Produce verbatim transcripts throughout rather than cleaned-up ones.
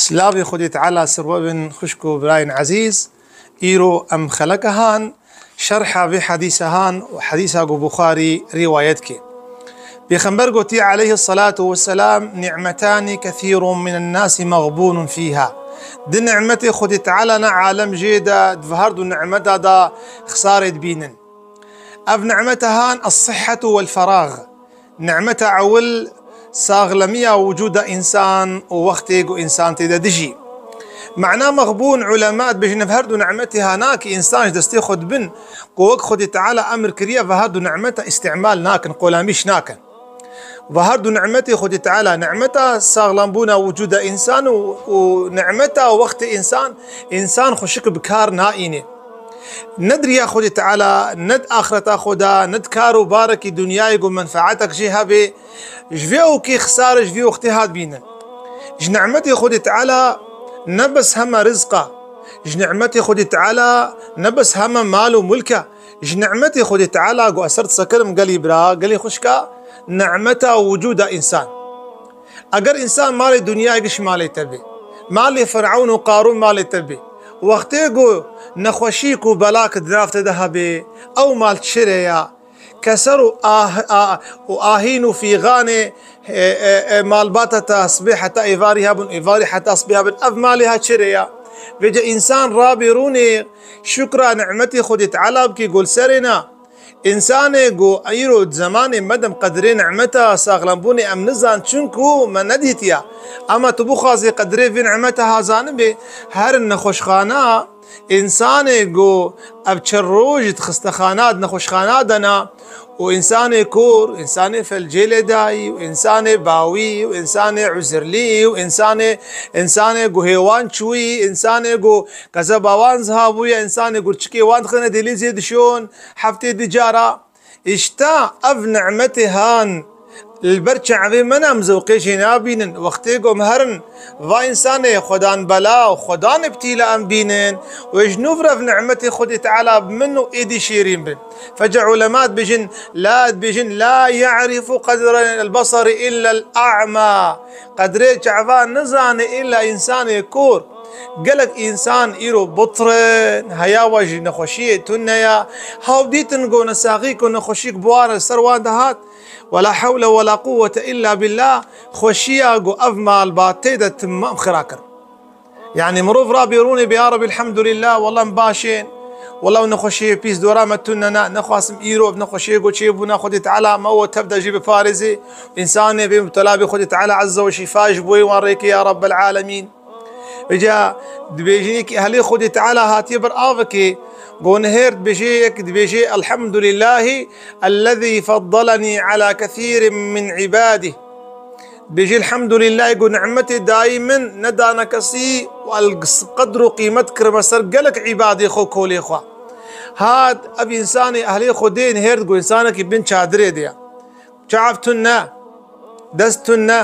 Silavê Xwedê Teala ser we bin xwişk û birayên ezîz. Îro em xeleke han şerha vê hedîse han û hedîsa ku Buxarî rîwayet ke. Pêxember gotî aleyhisselatu vesselam, "Ni'metani kethîrun minen nasi mexbûnun fîha." Di ni'metê Xwedê Teala ne alem jê de, di her du ni'meta de xisarê dibînin. Ev ni'meta han, es-sihhetu wel-ferag. Ni'meta ewil, saxlemiya wicûda însan û wextê ku însan tê de dijî. Mana mexbûn, ulema dibêjin, ev her du ni'metê hana ki însan ji destê xwe dibin, ku wek Xwedê Teala emir kiriye, ve her du ni'meta îstîmal nakin, qolamîş nakin. Ve her du ni'metê Xwedê Teala, ni'meta saxlembûna wicûda însan û, û ni'meta wextê însan, însan xweşik bi kar naîne. Ne di riya Xwedê Teala, ne di axireta xwe de, ne di kar û barekî dinyayê ku menfeetek jê hebe, ji vê ewkê xisare ji vê wextê hat bînin. Ji ni'metê Xwedê Teala ne bes heme rizq e, ji ni'metê Xwedê Teala ne bes heme mal û mulk e, ji ni'metê Xwedê Teala ku ez ser disekirim gelî bira, gelî xwişka, ni'meta wicûda însan. Eger însan malê dinyayê giş malê te bê, malê Firewn û Qarûn malê te bê, wextê ku nexweşî ku bela ku di nav te de hebe, ew mal çi rê ya? Keser û ah-, ah-, û ahîn û fîxanê, e, e, e, malbata te sibê heta êvarî hebin, êvarî heta sibê hebin, ev malê ha çi rê ya? Vêce însan rabê rûnê şukra ni'metê Xwedê Teala bikê, gol serê na. Însanê ku îro di zemanê me de em qedrê nimeta saxlembûnê em nizan, çunku me nedîtiya. Ema tu bixwazî qedrê vê nimeta ha zanibê, herin nexweşxana, însanê ku ev çar roj di xistexana, di nexweşxana de ne, û însanê kor, însanê felcê lê dayî, û însanê bawî, û însanê uzirlî, û însanê, însanê ku hêwan çûyî, însanê ku qezeba wan ziha bûye, însanê ku çikê wan dixine dêlîzê dişon, heftê di cara. Îşte ev nimetê han li ber çavê me ne, em zewqê jê nabînin. Wextê ku em herin, va însanê xwedan bela û xwedan îbtîla em bînin, wê ji nû vir ev nimetê Xwedê Teala bi min û êdî şêrîn bin. Fece ulema dibêjin, la dibêjin, "La ya'rifu qedre el-basari illa el-a'ma." Qedrê çava nizane illa însanê kor. Gelek însan îro bitir in, heya we jî nexweşiyê tune ya. Haw dîtin ku nesaxî ku nexweşîk bi wan re ser wan dihat. Wela hewle wela quwwete illa billah. Xweşiya ku ev malbatê de tim em xira kir. Yanî mirov rabê rûnê bê, ya Rebî, elhamdulillah, wela em baş ên. Wela ew nexweşiyê pîs dora me tune ne, nexwasim îro ev nexweşiyê ku çêbûna Xwedê Teala me û tev de jî biparêzê. Însanê bê mubtela bê Xwedê Teala Azze ve şîfa ji bo wan rêkê ya Rabbel Alemîn. Vêca dibêjin yekî ehlê Xwedê Teala hatiye ber avekê, gonhêr dibêje, yek dibêje, "Elhamdulillahî ellezî feddeleni ala kesîrin min îbadî." Dibêje, "Elhamdulillahî ku nimetê dayî min nedane kesî û el qedr û qîmet kirime ser gelek îbadê xwe, kolê xwe." Hat ev însanê ehlê Xwedê nihêr digo, însanekî bin çadirê de ye. Çav tune, dest tune,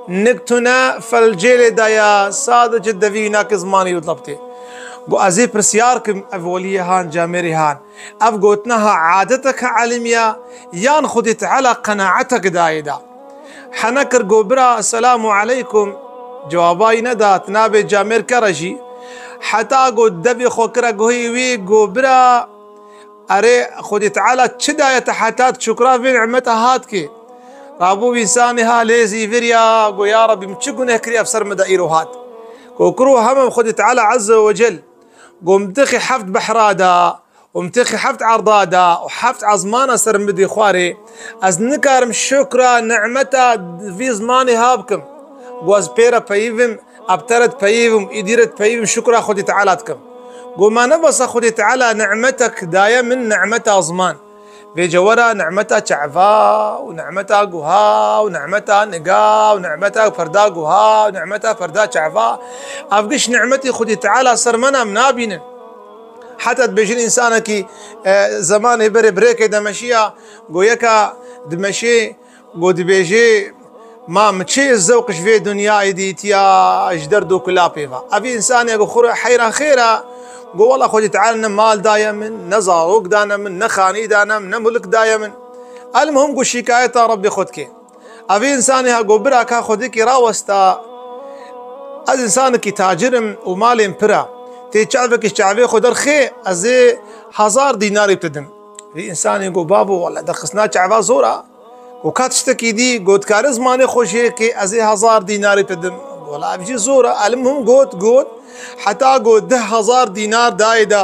nik tune, felcê lê daya, sadece devî wî nake, zimanê wî dilebtê. Got, ez ê pirsyar kim, ev weliyê han, camêrê han. Ev gotina ha adetek ha elim ya, yan Xwedê Teala qenaetek dayê da? Hene kir, got, bira, selamu aleykum. Cewaba wî neda, tu nabê camêr kere jî. Heta got, devê xwe kire guhê wî, got, bira, Erê, Xwedê Teala çi daye te heta tu şukra vê nimeta hat kê? Rabû vî însanê ha lê zîvir ya, got, ya Rebî, min çi guneh kiriye ev ser min de îro hat? Got, kuro hemam Xwedê Teala Azze ve Cel, got, min tixî heft behra da, û min tixî heft erda da, û heft ezmana ser min dê xwarê, ez nikarim şukra nimeta vî zimanê ha bikim. Got, ez pê re peyivim, Ab te re dipeyivim, îdî re dipeyivim, şukra Xwedê Teala dikim. Got, ma ne bes e Xwedê Teala nimetek daye min, nimeta ziman. Vê cewera nimeta çava û nimeta guha û nimeta niga û nimeta perda guha û nimeta perda çava. Ev giş nimetî Xwedê Teala ser me ne, em nabînin. Heta dibêjin însanekî, e, zemanê berê birêkê demeşiya, got, yeka dimeşê, Got, dibêjê, ma min çi zewq ji vê dinyayê dîtiya ji derd û kulapê ve? Evî însanê got, xwe heyra xêr e, got, wela Xwedê Teala ne mal daye min, ne zarok dane min, ne xanî dane min, ne mulk daye min. Elmuhim, got, şîkayeta Rebbê xwe dike. Evî însanê ha got, bira ka Xwedikî rawesta, Ez însanekî tacir im û malên pir e. Tê çavekî ji çavê xwe derxê, ez ê hezar dînarî bi te dim. Vî însanê got, babo, wele derxistina çava zor e. Û ka tiştekî dî, got, dikare zimanê xwe jê kê, ez ê hezar dînarî bi te dim. Wele ev jî zor e. Elmuhim got, got, heta got deh hezar dînar dayê de.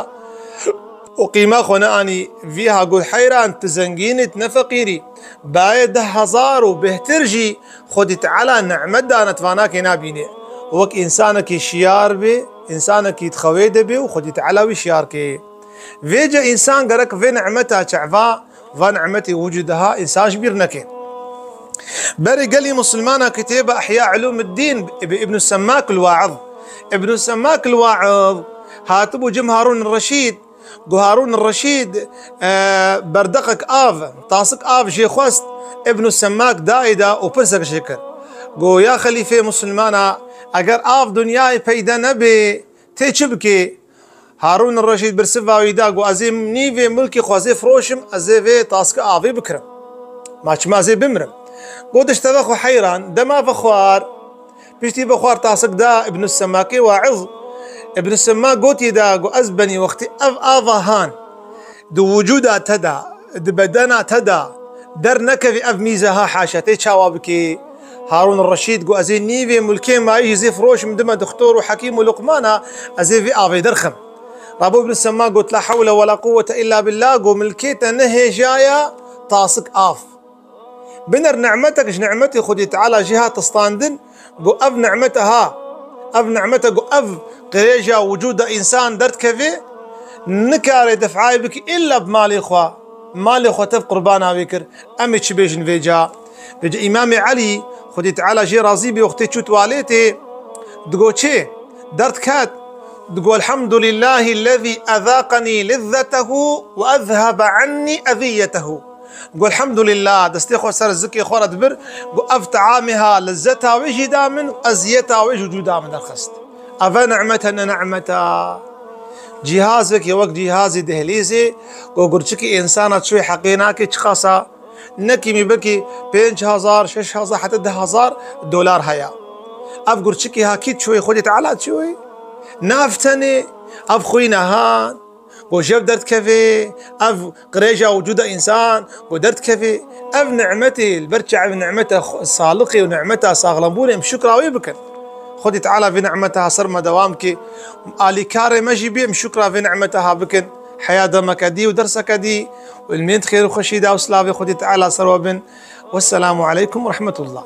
Û qîma xwe neanî. Vîha got, heyran, tu zengîn î, tu ne feqîr î. Bayê deh hezar û bêhtir jî Xwedî Teala nimet dane, tu vana kê nabînê. Wek însanekî şiyar bê, însanekî di xewê de bê û Xwedî Teala wî şiyar kê. Vêce însan gerek vê nimeta çava, va nimetê wicûdeha însan ji bîr neke. Berê gelî misilmana kitêba Ihya Ulûmiddîn bi Îbnû Semmak el-Wa'iz. Îbnû Semmak el-Wa'iz hatibû cem Harûn Reşîd, got, Harûn Reşîd, e, berdeqek av, tasik av jê xwest, Îbnû Semmak dayê da û pirsek jê kir. Got, ya xelîfê misilmana, eger av dinyayê peyde nebê, tê çi bikê? Harûn Reşîd bersiva wî da, got, ez ê nîvê milkê xwe ez ê firoşim, ez ê vê taskê avê bikirim. Ma çima ez ê bimirim? Got, dişte ve xwe heyran, dema ve xwar, piştî ve xwar tasik da Îbnû Semmakê Wa'iz. Îbnû Semmak gotî da, got, ez benî wextî ev ava han di wicûda te de, di bedena te de dernekevî, ev mîze ha haşa, tê çawa bikê? Harûn Reşîd got, ez ê nîvê milkê mayî jî zê firoşim, dime dixtor û hekîm û Luqmana, ez ê vê avê derxim. Rabû Îbnû Semmak got, la hewle we la quwwete îlla billah, got, milkê te nehêjaya tasik av. Biner nimetek ji nimetê Xwedî Teala jê hat standin, got, ev nimete ha, ev nimete, got, ev qirêja wicûda însan derdikeve, nikare defayê bike îlla bi malê xwe, malê xwe tev qurbana wê kir. Em ê çi bêjin vêca? Vêca Îmamê Elî, Xwedî Teala jê razî bê, wextê çû tuwaletê, digot çi? Derd ket. Digot, Elhamdulillahillezî ezaqenî lezzetehu ve ezhebe ennî ezîyetehu. Got, Elhamdulillah, destê xwe ser zikê xwe re dibir, got, ev teamê ha lezzeta wê jî da min, eziyeta wê ji wicûda min derxist. Ev e nimete, ne nimeta. Cîhazekê wek cîhazê dehlîzê, got, gurçikê însana çûyê heqê nake, çiqasa ne kîmî, belkî pênc hezar, şeş hezar, heta deh hezar dolar heye. Ev gurçikê ha kî çûyê? Xwedî Teala çûyê. Nav tenê, ev xwîne han, got, jev derdikeve, ev qirêja wicûda însan, got, derdikeve. Ev nimetê, li ber çavê nimeta xwe-, salixê û nimeta saxlembûnê em şukra wê bikin. Xwedî Teala vê nimeta ha ser me dewam ke, alîkarê me jî bê, em şukra vê nimeta ha bikin. Heya demeke dî û derseke dî û li mênd xêr û xweşî de û silavê Xwedî Teala ser we bin. Wesselamu aleykum we rehmetullah.